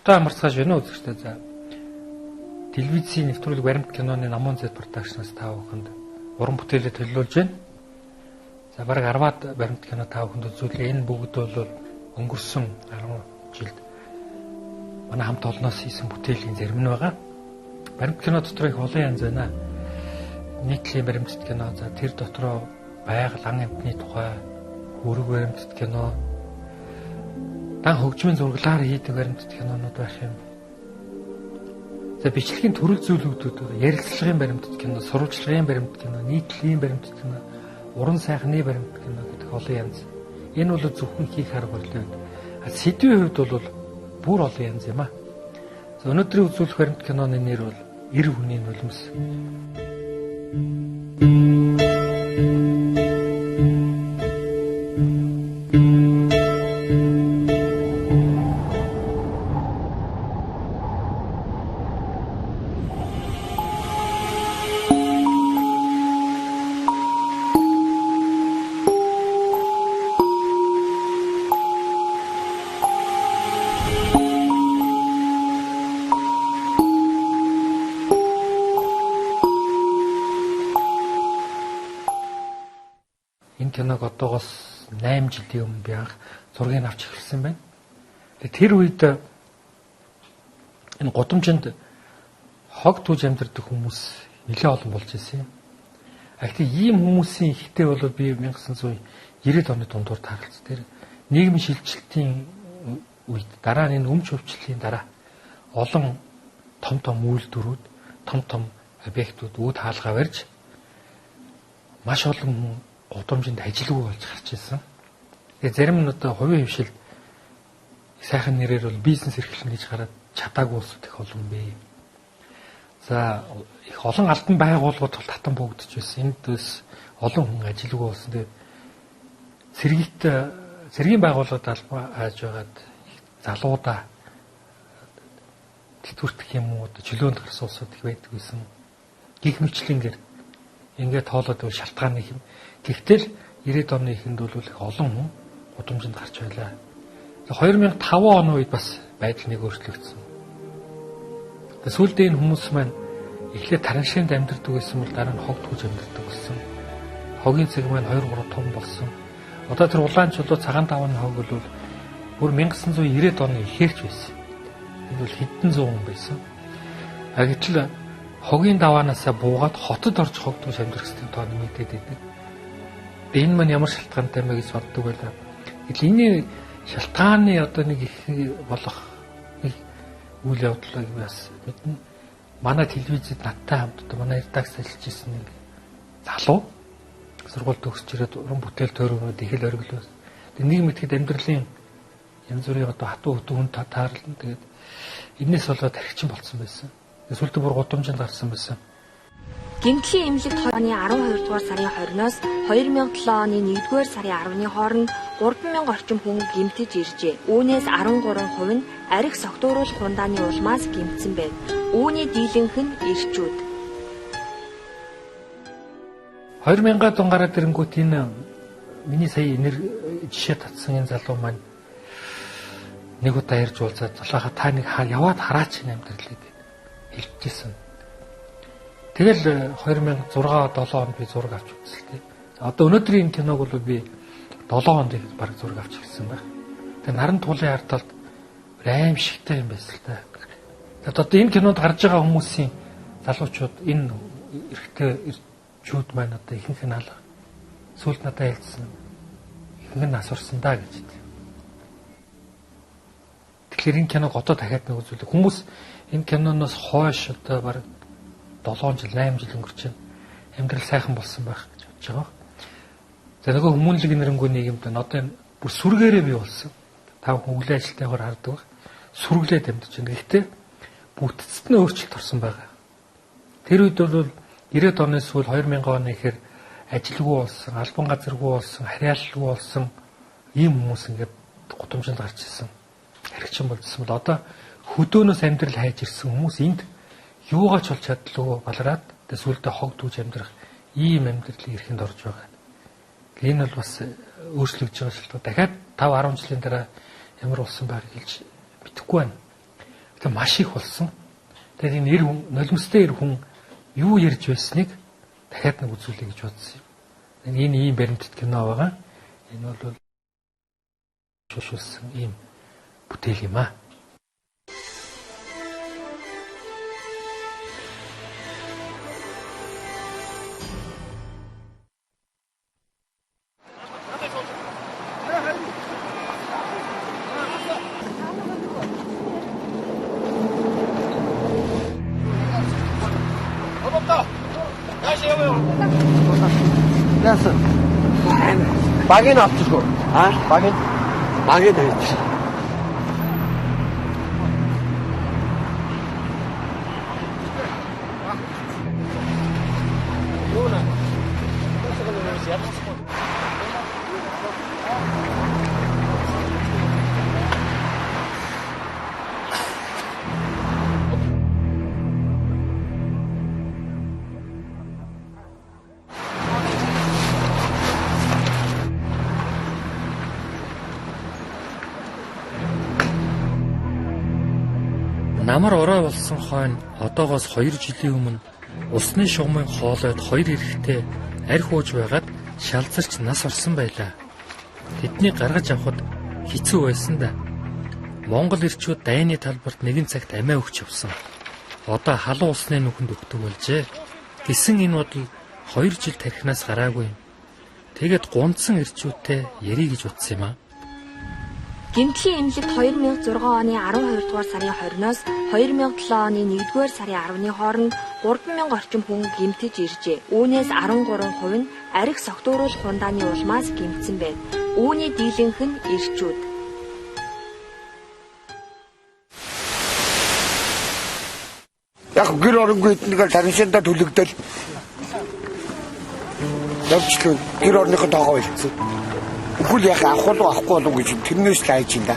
Одоо амарцгааш байна уу үзэгчдээ. За телевизийн нэвтрүүлэг баримт киноны Намун Z production-аас та бүхэнд уран бүтээлээ төлөвлөж байна. За бараг 10-аад баримт кино та бүхэнд үзүүлээ. Энэ бүгд бол өнгөрсөн 10 жилд манай хамт олноос хийсэн бүтээлийн зарим нь байгаа. Баримт кино дотор их олон янз байна. Нийтлийн баримтат кино, за тэр дотроо байгаль ан амьтны тухай, хөрөг баримтат кино, дан хөгжмийн зураглаар хийдэг баримтат кинонууд байх юм. За бичлэгийн төрөл зүйлүүдүүд байгаа. Ярилцлагын баримтат кино, сурвалжлагын баримтат кино, нийтлийн баримтат кино, уран сайхны баримтат кино гэдэг олон янз. Энэ бол зөвхөн хийх арга барилын хувьд. А сэдвийн хувьд бол бүр олон янз юм а. За өнөөдрийн үзүүлэх баримт киноны нэр бол Эр хүний нулимс. Энэ киног одоогоос 8 жилийн өмнө би анх зургийг авч эхэлсэн байна. Тэр үед энэ гудамжинд хог түүж амьдардаг хүмүүс нэлээд олон болж ирсэн юм. А гэхдээ ийм хүмүүсийн ихтэй бол би 1990-ад оны дундуур тааралц. Тэр нийгмийн шилжилтийн үед дараа нь энэ өмч хөвчлөлийн дараа олон том том үйлдвэрүүд, том том объектууд үүд хаалгаа барьж маш олон хүн гудамжинд ажилгүй болж гарч ирсэн. Тэгээ зарим нь одоо хувийн хвшилд сайхан нэрээр бол бизнес эрхлэнэ гэж гараад чадаагүй улсууд их олон бэ. За их олон албан байгууллагууд бол татан буугдаж байсан. Энд бас олон хүн ажилгүй болсон. Тэгээд цэргийн байгууллагад албан хааж байгаад залуудаа тэтгэвртэх юм уу чөлөөнд гарсан улсууд их байдаг байсан. Гэх мэтлэнгээр ингээд тоолоод байвал шалтгааны юм. Тэгтэл 90-ад оны эхэнд бол их олон хүн гудамжинд гарч байлаа. 2005 оны үед бас байдал нэг өөрчлөгдсөн. Тэгээ сүүлдээ энэ хүмүүс маань эхлээд тараншинд амьдардаг байсан бол дараа нь хог түүж амьдардаг болсон. Хогийн цаг маань 2 3 том болсон. Одоо тэр улаан чулуу цагаан давааны хог бол бүр 1990-ад оны ихээрч байсан. Энэ бол хэдэн зуун хүн байсан. А гэтэл хогийн даваанаасаа буугаад хотод орж хог түүж амьдрах систем тоо нэмэгдээд байдаг. Энэ маань ямар шалтгаантай юм бэ гэж боддог байлаа. Гэтэл энэ шалтгааны одоо нэг их болох нэг үйл явдлыг бас мэднэ. Манай телевизэд надтай хамт одоо манай редакц ажиллаж исэн нэг залуу сургууль төгсөж ирээд уран бүтээл тойрогнууд их л ориглоо. Тэг нэг мэтгэд амьдралын янз бүрийн одоо хатуу хөтөн хүн таарлан тэгээд энэс болоод тархичин болцсон байсан. Сүүлдээ бүр гудамжинд гарсан байсан. Гэмтлийн эмнэлэгт оны 12 дугаар сарын 20-оос 2007 оны 1-р сарын 10-ны хооронд 3000 орчим хүн гэмтэж иржээ. Үүнээс 13% нь арх согтууруулах хундааны улмаас гэмтсэн байв. Үүний дийлэнх нь эрчүүд. 2000-ад он гараад ирэнгүүт энэ миний сая нэр жишээ татсан энэ залуу маань нэг удаа ярьж уулзаад зулаахаа та нэг яваад хараач энэ амьдралыг хэлчихсэн. Тэгэл 2006 7 онд би зураг авч үзсэн л дээ. Одоо өнөөдрийн энэ киног бол би 7 онд бараг зураг авч ирсэн байх. Тэгээ наран туулын харталд аимшигтай юм байсан л та. Тэгээд одоо энэ кинонд гарч байгаа хүмүүсийн залуучууд энэ эрэгтэй эрчүүд маань одоо ихэнх нь алга. Сүүлд надад хэлсэн ихэнх нь асуурсан даа гэж. Тэгэхээр энэ киног одоо дахиад нэг үзүүлээ. Хүмүүс энэ киноноос хойш одоо бараг 7 жил, 8 жил өнгөрч байна. Амьдрал сайхан болсон байх гэж бодож байгаа. За нөгөө хүмүүнлэг нэрэнгүй нийгэмд байна. Одоо энэ бүр сүргээрээ бий болсон. Та бүхэн өглөө ажилтайгаар хардаг байх. Сүргэлээд амьдарч байна. Гэхдээ бүтцэд нь өөрчлөлт орсон байгаа. Тэр үед бол 90-ад оны сүүл 2000 оны ихээр ажилгүй болсон, албан газаргүй болсон, харьяалалгүй болсон ийм хүмүүс ингээд гудамжинд гарч ирсэн. Харигчин болжсэн бол одоо хөдөөнөөс амьдрал хайж ирсэн хүмүүс энд юугаач болж чадлгүй балраад тэгээ сүүлдээ хог түүж амьдрах ийм амьдралын эрхэнд орж байгаа. Энэ бол бас өөрчлөгдөж байгаа шалтгаан. Дахиад 5 10 жилийн дараа ямар болсон байгааг хэлж мэдэхгүй байна. Гэтэ маш их болсон. Тэгээд энэ эр хүн, нулимстай эр хүн юу ярьж байсныг дахиад нэг үзүүлье гэж бодсон юм. Энэ ийм баримтат кино байгаа. Энэ бол шүлсэн ийм бүтээл юм аа. Яасан? Багийг авчихгүй. Аа? Багийг багийг авчих. Намар орой болсон хойно одоогоос 2 жилийн өмнө усны шугамын хоолойд 2 эрэгтэй арх ууж байгаад шалзарч нас орсон байлаа. Тэднийг гаргаж авахд хэцүү байсан да. Монгол эрчүүд дайны талбарт нэгэн цагт амиа өгч явсан. Одоо халуун усны нүхэнд өгдөг болжээ. Гэсэн энэ бодол 2 жил тархинаас гараагүй юм. Тэгээд гунцсан эрчүүдтэй ярий гэж утсан юм аа. Гэмтлийн эмнэлэгт 2006 оны 12 дугаар сарын 20-оос 2007 оны 1 дугаар сарын 10-ны хооронд 3000 орчим хүн гэмтэж иржээ. Үүнээс 13% нь арх согтууруулах хундааны улмаас гэмтсэн байна. Үүний дийлэнх нь эрчүүд. Яг гэр оронгүй эднийгээр тариншиндаа төлөгдөл явчлаа. Гэр орныхоо тоогоо хэлсэн. Үгүй яг авах уу авахгүй болов гэж тэрнээс л айж юм да.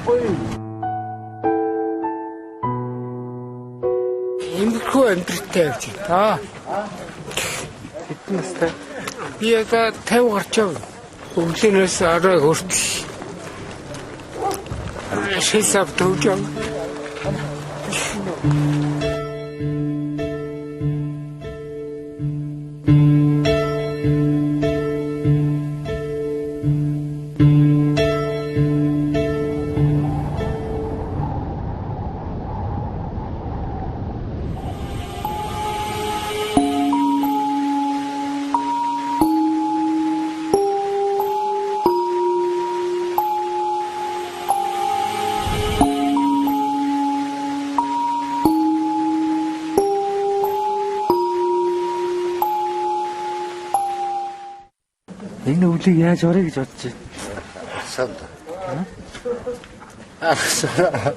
Имэрхүү амьдралтай явж байна та. Хэдэн настай? Би одоо 50 гарч явна. Өвлөнөөс орой хүртэл шис ав төвж явна. Энэ өвлийг яаж орё гэж бодож байна? Санд. Ахсаа.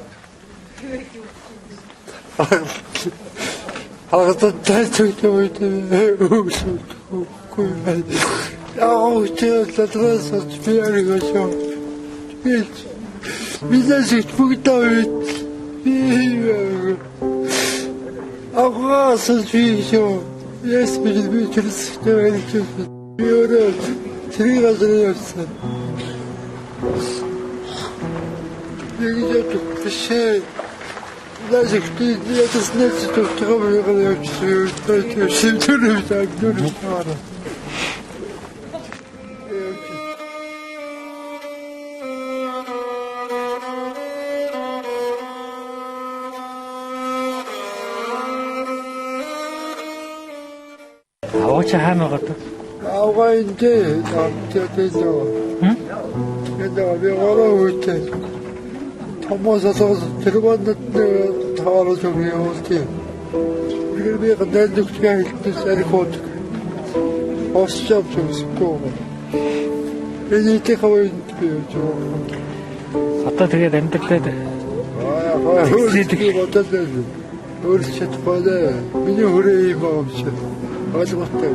Хагас тайцтай үед өвлөхгүй байна. Яг үгүй л би аргаашаа. Би бидээс бүгд аваад би агаас би шүү. Яс би би тэрстэй байж би өөрөө тэрийг газар явсан. Нэг жоо бишээ. Лажигти ядас нэт тогтгоо би явчихсан. Шимтэр тавьдаг. Аваа чи хаана байгаа вэ? Аваа энд амттай. Энэ би ороо үтэй. Томоос асуух тэр бандад таваарч өгье. Тэр би гадаад хэлтээс архиуд. Осчав зүсгүй. Энэ тэхавэнд би жоо. Одоо тэгээд амьдралаа Аа хөө бодоод өөрч чадахгүй. Миний хүрээ юм аа чи. Ойлгохтой.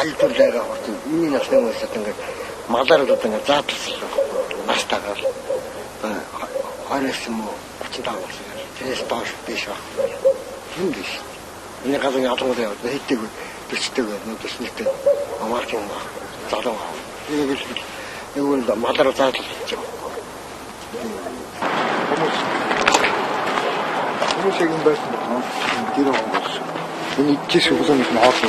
Аль түрлээгээ хурдан миний насны хүмүүсд ингээд малаар одоо ингээд зааталсан нас тагаал 29 юм уу 35 болсон. Тэрнээс доош биш баг. Тийм биш. Миний газар ялангуяа яваад хэддэг Бичдэг мэдсэнтэй амарч юм ба. Залуу. Нэг л нэг нь малаар задлал хийж байгаа. Хүмүүс яг юм байсан байна. Тэр он болсон. Энэ ичээс өглөө нэг хоол.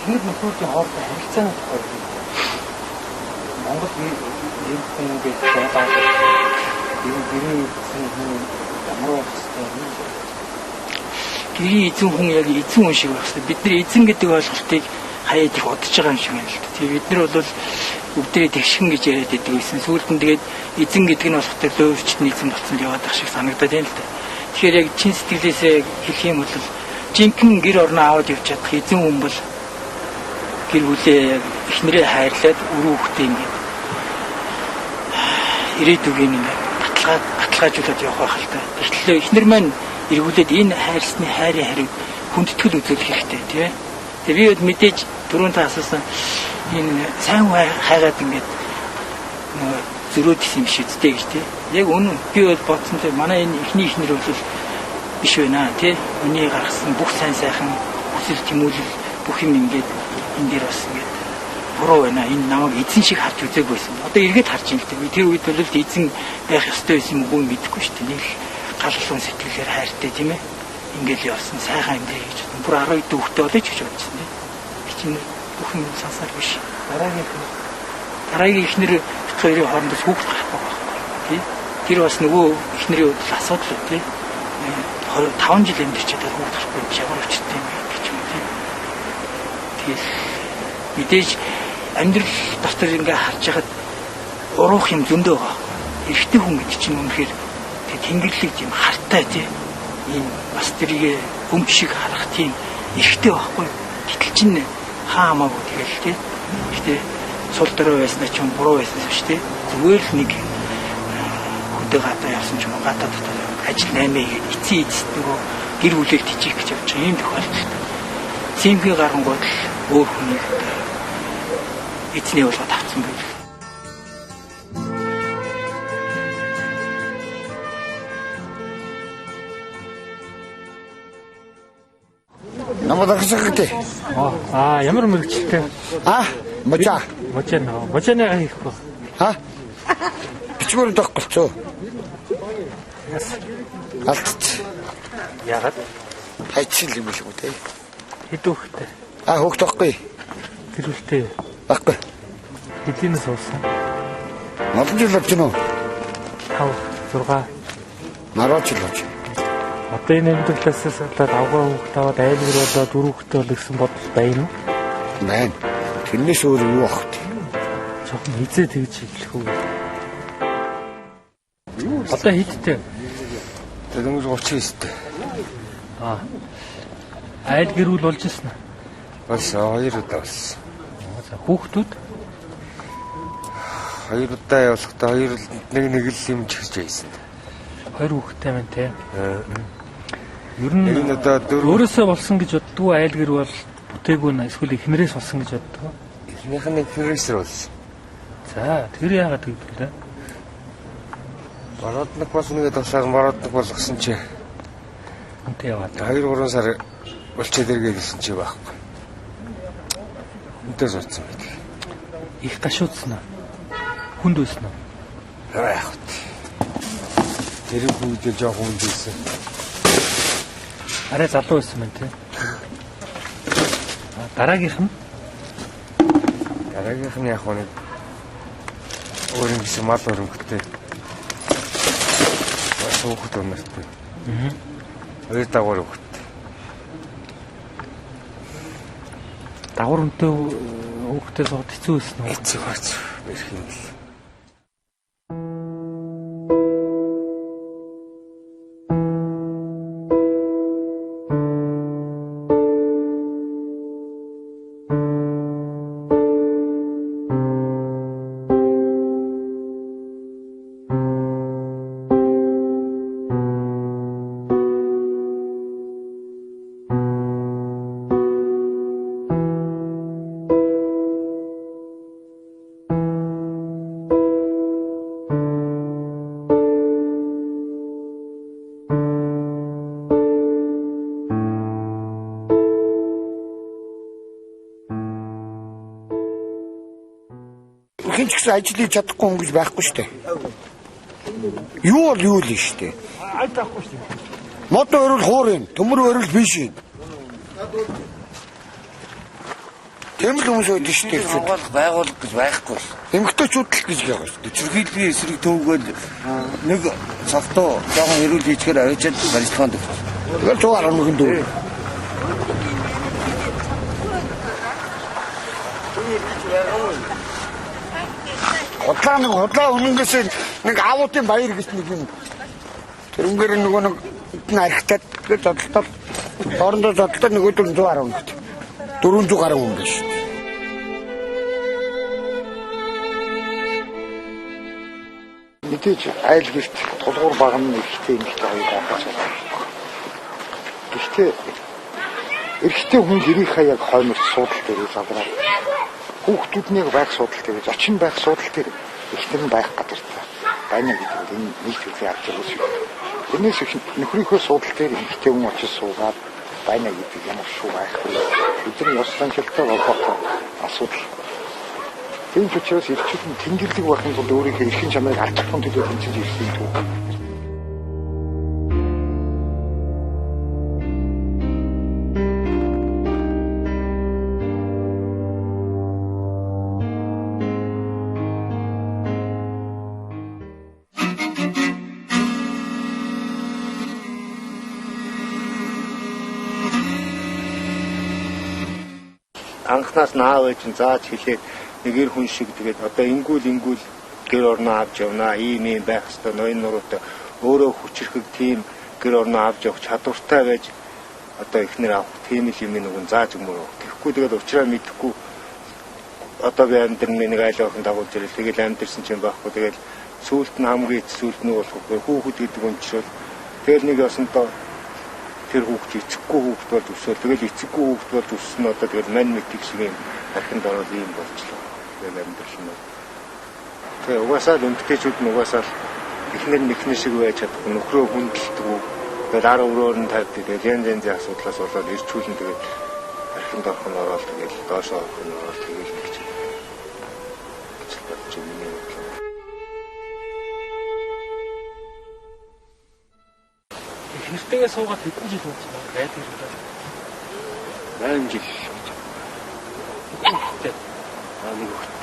Тэр нөхрүүдийн хоорондын харилцааны тухай Монгол ер хүн гэж бодоод ер нь гэрийн эзэн хүн ямар байх ёстой вэ? Гэрийн эзэн хүн яг эзэн хүн шиг байх ёстой. Бид нар эзэн гэдэг ойлголтыг хаяад их бодож байгаа юм шиг байна л да. Тэгээ бид нар бол бүгдээ тэгшин гэж яриад байдаг байсан. Сүүлд нь тэгээд эзэн гэдэг нь болох тэр лөөвчт нь эзэн болсон л яваад байх шиг санагдаад байна л да. Тэгэхээр яг чин сэтгэлээсээ хэлэх юм бол жинхэнэ гэр орноо аваад явж чадах эзэн хүн бол гэр бүлээ яг эхнэрээ хайрлаад өрөө хөхтэй ингээд ирээдүгийн ингээд баталгаажуулаад явах байх л та. Тэгэхээр эхнэр маань эргүүлээд энэ хайрсны хайрын хариуд хүндэтгэл үзүүлэх хэрэгтэй тий. Тэгээ би бод мэдээж түрүүн та асуусан энэ сайн хайгаад ингээд нөгөө зөрөөд исэн юм шиг үстэй гэж тий. Яг үнэн би бол бодсон чинь манай энэ эхний эхнэр бол биш байна тий. Миний гаргасан бүх сайн сайхан хүсэл тэмүүлэл бүх юм ингээд энэ дээр бас ингээд буруу байна. Энэ намайг эзэн шиг харж үзээгүй байсан. Одоо эргээд харж байна л дээ. Би тэр үед бол эзэн байх ёстой байсан юм уу мэдэхгүй шүү дээ. Нэг л галгалуун сэтгэлээр хайртай тийм ээ. Ингээл явсан сайхан амьдрий гэж бодсон. Бүр 12 дүүхтэй болъё ч гэж бодсон тийм. Би чинь бүх юм сансаар биш. Дараагийн эхнэр бит хоёрын хоорондоо хүүхэд гарахгүй байхгүй тий. Тэр бас нөгөө эхнэрийн хувьд л асуудал үү тий. 25 жил амьдарч чадаад хүүхэд гарахгүй юм ямар учиртай юм бэ гэж юм тий. Тэгэл мэдээж амьдрал дотор ингээ харж байхад уруух юм зөндөө байгаа. Эрэгтэй хүн гэдэг чинь үнэхээр тэнгэрлэг тийм хартай тий. Ийм бас тэрийг өмч шиг харах тийм эрэгтэй байхгүй. Гэтэл чинь хаа хамаагүй тэгэл тий. Гэтэ сул дорой байснаа ч юм буруу байсан биш тий. Зүгээр л нэг хөдөө гадаа явсан ч юм уу гадаа дотор ажил 8 хийгээд эцсийн эцэст нөгөө гэр бүлийг тижих гэж явж байгаа юм тохиолдолд. Цэмхий гарангууд л өөр хүнийг эзний болгоод авсан байл. Намайг дагсах гэдэг. Аа, ямар мэрэгчлээ? Аа, мужаа. Мужаа нөө. Мужааны хийхгүй. Аа. Бичмөр дохголцоо. Алдц. Яагаад? Хайцсан юм билүү те. Хэд хүүхэдтэй? Аа, хүүхэд байхгүй. Тэр үлтэй. Байхгүй. Хэдийнээс суусан? Олон жил болж байна уу? 5, 6. Нараа жил болж. Одоо энэ амьдралаас салаад авгаа хүүхэд аваад айл гэр болоод дөрөв хүүхэдтэй бол гэсэн бодол байна уу? Байна. Тэрнээс өөр юу ах вэ? Жохон хизээ тэгж хэлэх үү? Одоо хэдтэй? Дөнгөж 39-тэй. Аа. Айл гэр бүл болж ирсэн үү? Болсон, хоёр удаа болсон. За, хүүхдүүд? Хоёр удаа явуулахдаа хоёр нэг нэг л юм чигж байсан. Хоёр хүүхэдтэй байна те. Ер нь Нэг нь одоо дөрөв өөрөөсөө болсон гэж боддгоо айл гэр бол бүтээгүй нь эсвэл эхнэрээс болсон гэж боддгоо. Эхнийх нь эхнэрээс болсон. За, тэр яагаад гэвэл вэ? Бородног болно гэдээ болохоор бородног болгосон чи Хүнтэй яваад. 2 3 сар болчиход эргээд ирсэн чи байхгүй. Хүнтэй суудсан байдаг. Их гашуудсан уу? Хүнд байсан уу? Яах вэ? Тэр хүүхдээ жоохон хүнд байсан. Арай залуу байсан байна тий. Дараагийнх нь Дараагийнх нь яг нэг өөр юм гэсэн мал өрөнгөтэй. Бас хүүхэд унартай. Хоёр дагавар хүүхэдтэй. Дагавар үнэтэй хүүхдээ сууд хэцүү байсан уу? Хэцүү хэцүү. Бэрх юм л. хүн ч гэсэн ажил хийж чадахгүй хүн гэж байхгүй шүү дээ. Юу бол юу л шүү дээ. Аль байхгүй шүү дээ. Мод өрөл хуур юм, төмөр өрөл биш юм. Тийм л хүмүүс байдаг шүү дээ. Хамгаалах байгууллага гэж байхгүй. Эмэгтэйчүүд л гэж байгаа шүү дээ. Чөрхийллийн эсрэг төвгөл нэг цогтоо жоохон эрүүл хийчихээр авчиад барилгаанд өгч. Тэгэл 111 4. Худлаа нэг худлаа үнэнгээс нэг аавуудын баяр гэж нэг юм. Тэрнгээр нөгөө нэг архитаад гэж зодтолтол хоорондоо зодтолтол нөгөө 410. 400 гаруй хүн биш. Мэдээж айл гэрт тулгуур багна эрэгтэй эмэгтэй хоёр байх гэж байна. Гэхдээ эрэгтэй хүн гэрийнхаа яг хойморч суудал дээр залраад хүүхдүүд нь яг байх суудал дээр зочин байх суудал дээр эхнэр нь байх гадартай байна гэдэг нь энэ нэг төрлийн арга зүйн шүү. Тэрнээс их нөхрийнхөө суудал дээр эмэгтэй хүн очиж суугаад байна гэдэг ямар шүү байхгүй. Бидний ёс заншилтай холбоотой асуудал. Тийм ч учраас эрчүүд нь тэнгэрлэг байхын тулд өөрийнхөө эрхийн чанарыг алдахгүй төлөө тэмцэж ирсэн түүх. Анхнаас нь аав ээж нь зааж хэлээд нэг эр хүн шиг тэгээд одоо ингүүл гэр орноо авч явнаа, ийм ийм байх ёстой, ноён нуруутай өөрөө хүчрхэг тийм гэр орноо авч явах чадвартай байж одоо эхнэр авах тийм л юм нэг зааж өгмөр. Тэгэхгүй тэгээд уучраа мэдэхгүй одоо би амьдрын нэг айл охин дагуулж ирэл тэгэл амьдрсан чинь байхгүй, тэгэл сүүлд нь хамгийн эц сүүлд нь болох хүүхэд гэдэг үнчрэл тэгэл нэг ёсондоо тэр хүүхд эцэггүй хүүхд болж өсөөл тэгэл эцэггүй хүүхд болж өссөн одоо тэгэл мань мэтиг шиг юм архинд ороод ийм болчлоо. Тэгэл амьдрал нь. Тэгээ угаасаа л эмэгтэйчүүд нь угаасаа л эхнэр нэхнэр шиг байж чадахгүй, нөхрөө хүндэлдэг. Тэгэл ар өрөөр нь тавьдаг. Тэгэл янз янзын асуудлаас болоод ирчүүлэн тэгэл архинд орох нь ороод тэгэл доошоо орох нь ороод тэгэл гэж бодож миний бодлоо. Эхнэртэйгээ суугаад хэдэн жил болж байна? Байдаг юм байна. 8 жил болж байна. Хүүхэдтэй. Аа нэг хүүхэд.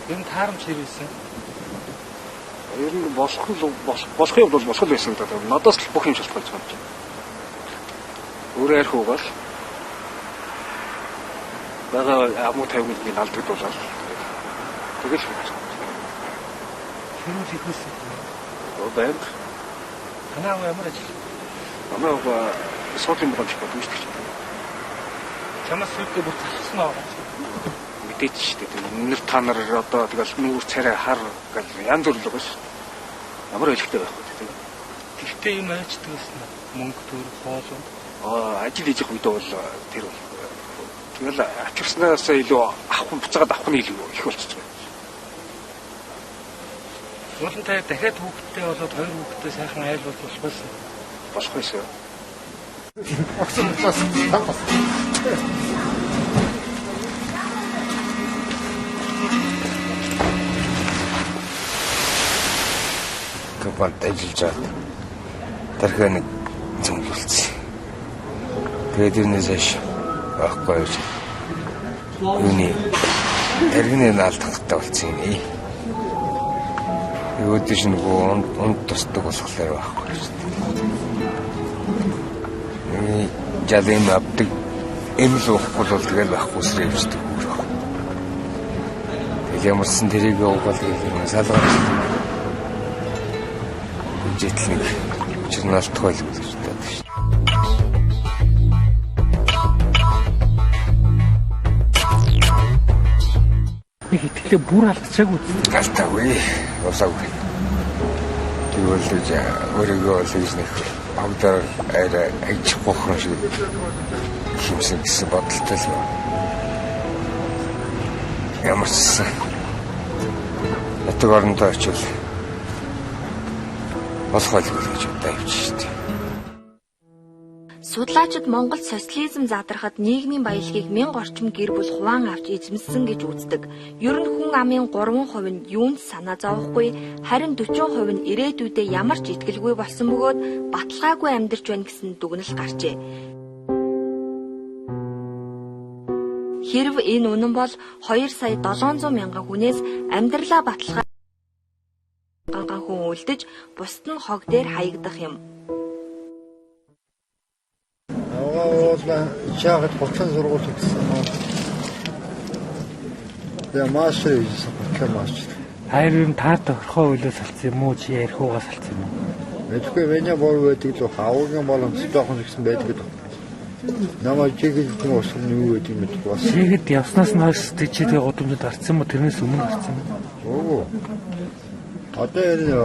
Ер нь таарамж хэрвээсэн. Ер нь болох л болох юм бол болох л байсан гэдэг. Надаас л бүх юм шалтгаалж байгаа юм чинь. Өөрөө арх угаал. Бага амуу тавигд нэг алдагдуулаад. Тэгэл болж байгаа. Хэрүүл их байсан. Байнга. Танаа аав ямар ажил? Манай аав суудлын болгоомж боломжтой. Чамаас сүйдээ бүр залхсан аа. Мэдээч шүү дээ. Үнэр та нар одоо тэгэл нүүр царай хар гэл янз бүр л байгаа шүү. Ямар өлегтэй байхгүй тийм. Тэгтээ юм айчдаг гэсэн мөнгө төр хоол. Аа ажил хийж явах үед бол тэр бол тэгэл авчирснаасаа илүү авах нь буцаагаад авах нь илүү их болчихж байгаа. Уулантай дахиад хүүхэдтэй болоод хоёр хүүхэдтэй сайхан айл болж болох байсан. Болох байсан. Огцон бас бас. Компанид ажиллаж байгаад тархиа нэг зөмлүүлсэн. Тэгээд тэрнээс хойш байхгүй байж. Юуны тархины алдахтай болсон юм. Өөдөөс нөгөө унд тусдаг болохоор байхгүй шүү дээ. Жал юм авдаг, эм л уухгүй бол тэгэл байхгүй сэрээ явждаг хүүр баг. Тэгэл ямарсан тэрийг уугаал тэгэл юм салгаар. Житл нэг журналт хойл гэж боддог шүү. Нэг итгэлээ бүр алдчихаагүй. Алдаагүй. Усаагүй. Тэгвэл л өөрийгөө л гэж нэг багтаар арай ажихгүй юм шиг хэмсэн гэсэн бодолтой л байна. Ямар ч сан нутаг орондоо очивол болох байлгүй гэж бодоо явчих шүү дээ. Судлаачид Монголд социализм задрахад нийгмийн баялагийг 1000 орчим гэр бүл хуваан авч эзэмшсэн гэж үздэг. Ер нь хүн амын 3% нь юунд санаа зовхгүй, харин 40% нь ирээдүйдээ ямар ч итгэлгүй болсон бөгөөд баталгаагүй амьдарч байна гэсэн дүгнэлт гарчээ. Хэрв энэ үнэн бол 2 сая 700 мянган хүнээс амьдралаа баталгаа хүн үлдэж, бусд нь хог дээр хаягдах юм. Чаагад 30 сургууль төгссөн. Тэгээ мастер хийсэн, 30 мастер. Хайр юм таар тохирхоо үйлээс салцсан юм уу, чи ярихуугаас салцсан юм уу? Мэдгүй, миний бор байдаг л аваагийн боломж жоохон ихсэн байдаг л. Намайг чиглэл гэх усган юу гэдэг мэдгүй бас. Чигэд явснаас нь хойш чи тэгээ гудамжинд гарцсан юм уу? Тэрнээс өмнө гарцсан юм уу? Үгүй. Одоо ярина.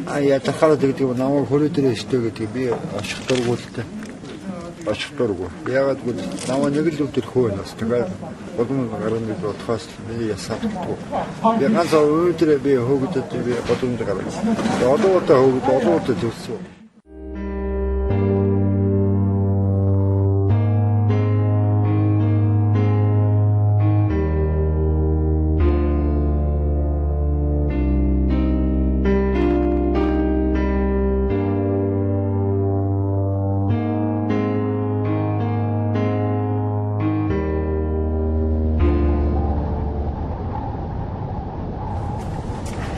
А ятахаар гэдэг намайг хөрөө дээр өстэй гэдэг би очих дургу л дээ. Очих дургу. Яагаад гэвэл намайг нэг л өдөр хөө байна бас. Тэгээд гудамж гарна гэж бодохоос миний ясаахгүй. Би ганц өнөөдөр би хөөгдөд би гудамж гарна. Одоо удаа хөөгд олон удаа зүссэн.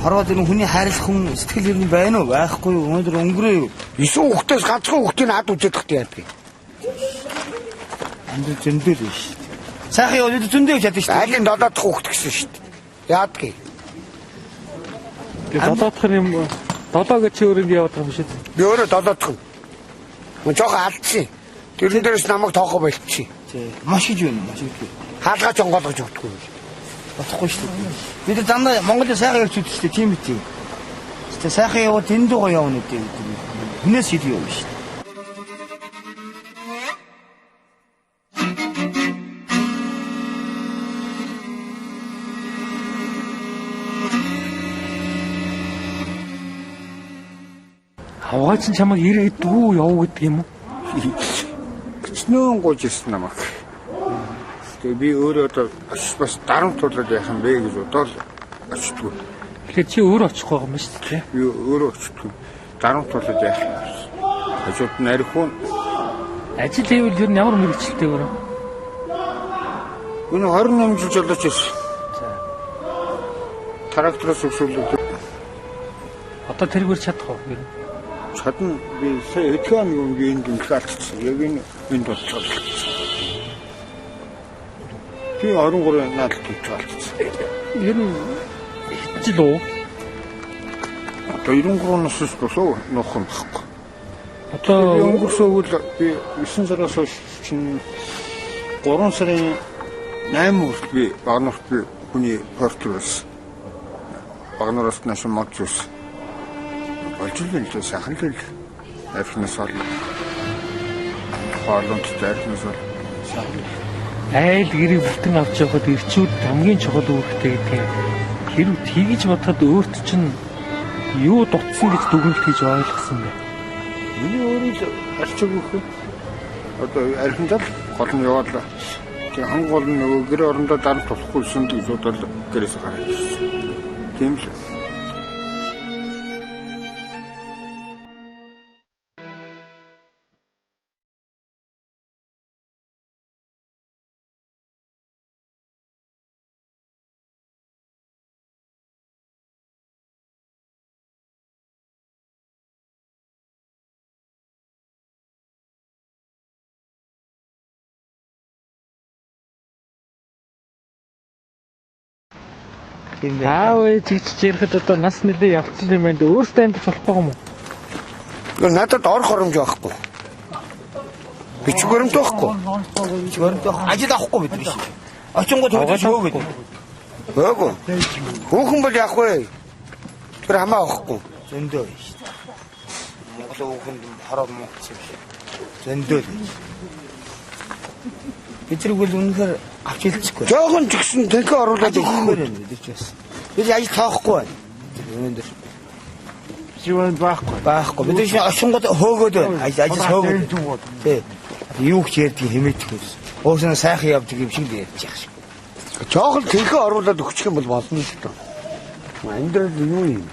Хорвоод ер нь хүний хайрлах хүн сэтгэл ер нь байна уу? Байхгүй юу? Өнөөдөр өнгөрөө юу? 9 хүүхдээс ганцхан хүүхдийг ад үзээд тахт яадаг. Анд зөндөл биш шүү дээ. Сайхан яваад зөндөө явж чадсан шүү дээ. Айлын 7 дахь хүүхд гэсэн шүү дээ. Яадаг юм? Тэгээ 7 дахь юм 7 гэж чи өөр ингэ яваад байгаа юм шиг. Би өөрөө 7 дахь. Мөн жоохон алдсан. Тэрэн дээрээс намайг тоохоо болчих. Маш гэж байна, маш гэж. Хаалгаач онгоолгож өгдөггүй. Болохгүй шүү дээ. Бид нар дандаа Монголын сайхан явж үздэг шүү дээ, тийм үү? Тэгээ сайхан яваад энэ дуугаа явна гэдэг. Хүнээс илүү явна шүү дээ. Авгаа чинь чамайг иргэдгүү яв гэдэг юм уу? Гिचнөөн гуйж ирсэн намайг. Тэгээ би өөрөө одоо бас дарамт тулаад яах юм бэ гэж бодоод очтгүй. Тэгэхээр чи өөрөө очихгүй байгаа юм шүү дээ. Би өөрөө очтгүй. Дарамт тулаад яах юм бэ? Хажууд нь архиун. Ажил хийвэл ер нь ямар мэргэжилтэй вэ? Энэ 28 жил жолооч байсан. Трактороос өсвөлөд. Одоо тэргээр чадах уу ер нь? Чадна. Би сая хэдхэн нэг би энд үнэлгээ алдчихсан. Яг энэ энд болчихлоо. Би 23 наадад үнэлгээ алдчихсан. Ер нь хэдэн жил үү? Одоо 93 наснаас болов нуух юм байхгүй. Одоо би өнгөрсөн өвөл би 9 сараас хойш чинь 3 сарын 8 хүртэл би Багнуурт би хүний портер байсан. Багнуураас нааш мод зүс. Болж л л сайхан л л. Архинаас ол. Хоолунд архинаас ол сайхан л. Айл гэрийг бүтэн авч явахад ирчүүд хамгийн чухал үүрэгтэй гэдэг юм. Хэрв тэгж бодоход өөрт чинь юу дутсан гэж дүгнэлт хийж ойлгосон бэ? Миний өөрөө л арчиг өгөх. Одоо архинд л гол нь яваад л. Тэгээ ханг гол нь нөгөө гэр орондоо дарамт болохгүйсэн гэж бодоод гэрээс гараад ирсэн. Тийм л. Аав ээж гэж ярихэд одоо нас нэлээ явцсан юм байна. Өөртөө амьд болохгүй юм уу? Надад орох оромж байхгүй. Бичиг баримт байхгүй. Бичиг баримт байхгүй. Ажил авахгүй бид нар шээ. Очингууд хөөж хөөгээд. Өөгүй. Хүүхэн бол яах вэ? Тэр хамаа авахгүй. Зөндөө байна шүү дээ. Монгол хүүхэнд хороо муугдсан юм шиг. Зөндөө л. Бид нар үгүй үнэхээр авч хэлчихгүй. Жохон ч гэсэн тэнхээ оруулаад өгөхгүй байна бид ч бас. Бид ажил тоохгүй байна. Өнөөдөр юм байхгүй. Байхгүй. Бид чинь очингууд хөөгөөд байна. Ажил хөөгөөд. Тий. Юу ч ярьдаг хэмээдэг хүмүүс. Уусаа сайхан явдаг юм шиг л ярьж байгаа шиг. Жохон тэрхээ оруулаад өгчих юм бол болно л доо. Амьдрал юу юм?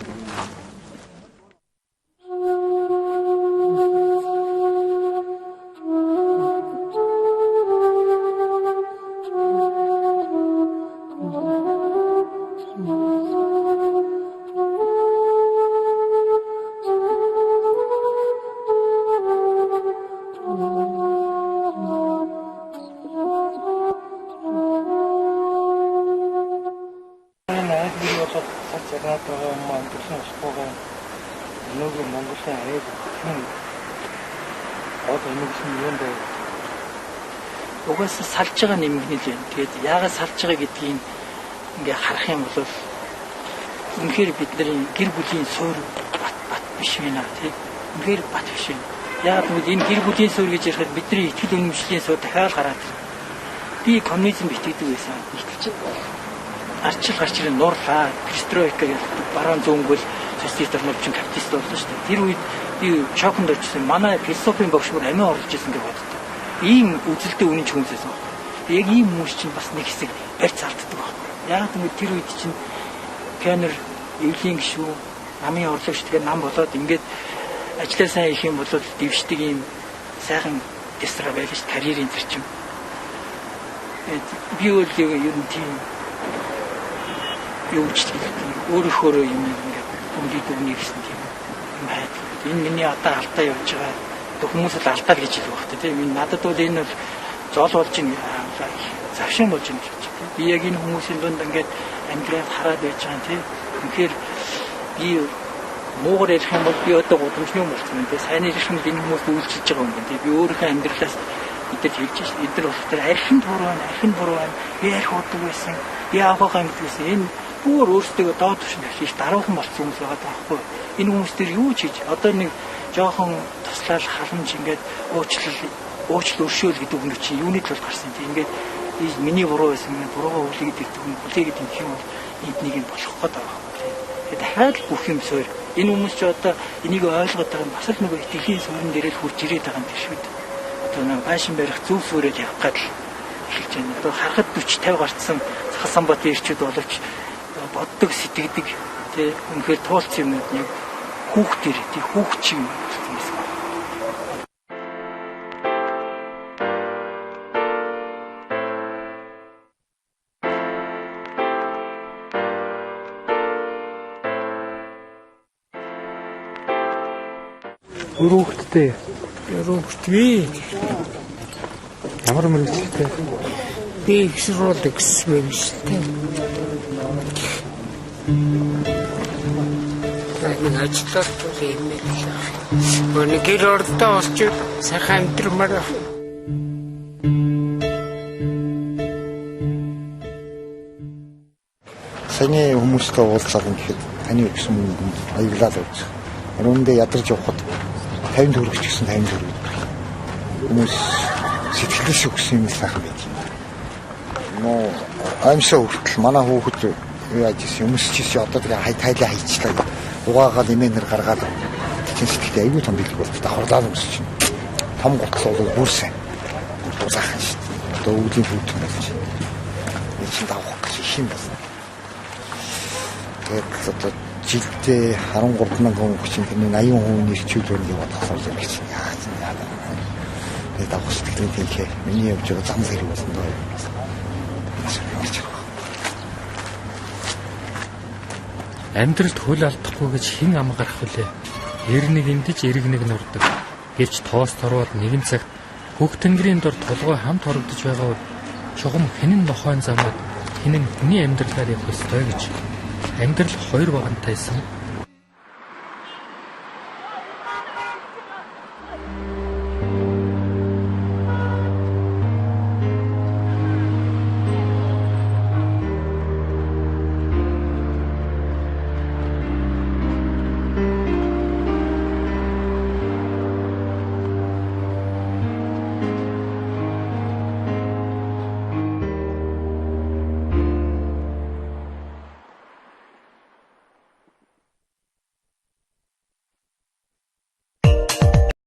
Угаасаа салж байгаа нэмэгнэл байна. Тэгээд яагаад салж байгаа гэдгийг ингээ харах юм бол үнэхээр бидний гэр бүлийн суурь бат биш байна тий. Үнэхээр бат биш байна. Яагаад гэвэл энэ гэр бүлийн суурь гэж ярихад бидний итгэл үнэмшлийн суурь дахиад гараад ирнэ. Би коммунизм итгэдэг байсан. Итгэж арчил гарч ирэн нуурлаа. Перестройка гэж баруун зүүнгөл социалист орнууд чинь капиталист боллоо шүү дээ. Тэр үед би шоконд орчихсон. Манай философийн багш бүр амиа орлож исэн гэж боддог. Ийм үзэлтэй үнэнч хүмүүс байсан байхгүй. Яг ийм хүмүүс чинь бас нэг хэсэг барьц алддаг байхгүй. Яг гэвэл тэр үед чинь пионер эвлийн гишүүн, намын орлогч тэгээ нам болоод ингээд ажлаа сайн хийх юм бол дэвшдэг ийм сайхан тэсрэ байлаа шүү карьерийн зарчим. Би бол ер нь тийм юу ч гэдэг өөрөөхөөрөө юм ингээд дүнлий дүгнэ гэсэн тийм юм хайд. Энэ миний одоо алдаа явж байгаа. Хүмүүс л алдаа л гэж хэлэх байх тийм. Энэ надад бол энэ бол зол болж байна, завшин болж байна гэж байна. Би яг энэ хүмүүсийн дунд ингээд амьдрал хараад байж байгаа тийм. Үнэхээр би муугар ярих юм бол би одоо гудамжны юм болсон юм тийм. Сайн ярих юм бол энэ хүмүүст үйлчилж байгаа юм тийм. Би өөрийнхөө амьдралаас эдгээр хэлж шин. Эдгээр болохоор архинд буруу байна, архинд буруу байна. Би арх уудаг байсан. Би аваагаа амьд байсан. Энэ бүр өөрсдөө доод түвшинд авчиж даруухан болсон хүмүүс байгаа байхгүй. Энэ хүмүүс төр юу ч хийж одоо нэг жоохон туслал халамж ингээд уучлал өршөөл гэдэг үг чинь юуны төлөө гарсан тийм. Ингээд миний буруу байсан юм буруугаа хүлээгээд ирдэг юм хүлээгээд юм юм бол эднийг нь болох гээд байгаа байхгүй. Тэгээд дахиад л бүх юм суур. Энэ хүмүүс ч одоо энийг ойлгоод байгаа нь бас л нөгөө итгэлийн суурин дээр л хурж ирээд байгаа юм биш үү? Одоо нэг байшин барих зөв суурийг явах гээд л эхэлж байна. Одоо харахад 40 50 гарцсан Хасанбатын ирчүүд боловч боддог сэтгэдэг тий үнэхээр туулсан юмнууд яг хүүхдэр тий хүүхд чиг юм болсон байсан. Өрөөхтэй. Өрөөхтэй. Ямар мэргэжилтэй? Би их сургууль гэсэн мэргэжилтэй. Нэг ажиллаад бол юм л. Өнөө гэр ордоо олж сайхан амьдрмаар. Саяны хүмүүстэй уулзаад ингээд таны өгсөн мөнгөнд аяглаад явж. Өрөөндөө ядарч явхад 50 төгрөг ч гэсэн 50 төгрөг. Хүмүүс сэтгэлээс өгсөн юм сайхан байт юм. Нөө аимшаа хүртэл манай хүүхэд яаж ийсэн өмсчихсэн одоо тэгээ хай тайлаа хайчлаа. Угаагаад имэнэр гаргаад чинь сэтгэлд аягүй том бэлэг болт давхарлаа өмсч чинь. Том гутал бол бүр сайн. Дузаахан шүү дээ. Одоо өвлийн хүүтэн болж. Энэ чинь давах гэж их юм байна. Тэгээд одоо жилдээ 13 мянган хүн чинь тэрний 80% нь ирчүүд байна гэж бодохлоор л гэж яаж яа. Тэгээд давах сэтгэлийн тэнхээ миний явж байгаа зам хэрэг болсон доо юм. Амьдралд хөл алдахгүй гэж хэн ам гарах вүлээ? Ер нэг эндэж эрг нэг нурдаг. Гэвч тоос торвоод нэгэн цагт хөх тэнгэрийн дор толгой хамт хорогдож байгаа чухам хинэн нохойн замууд хинэн хүний амьдралаар явах ёстой гэж. Амьдрал хоёр багантайсан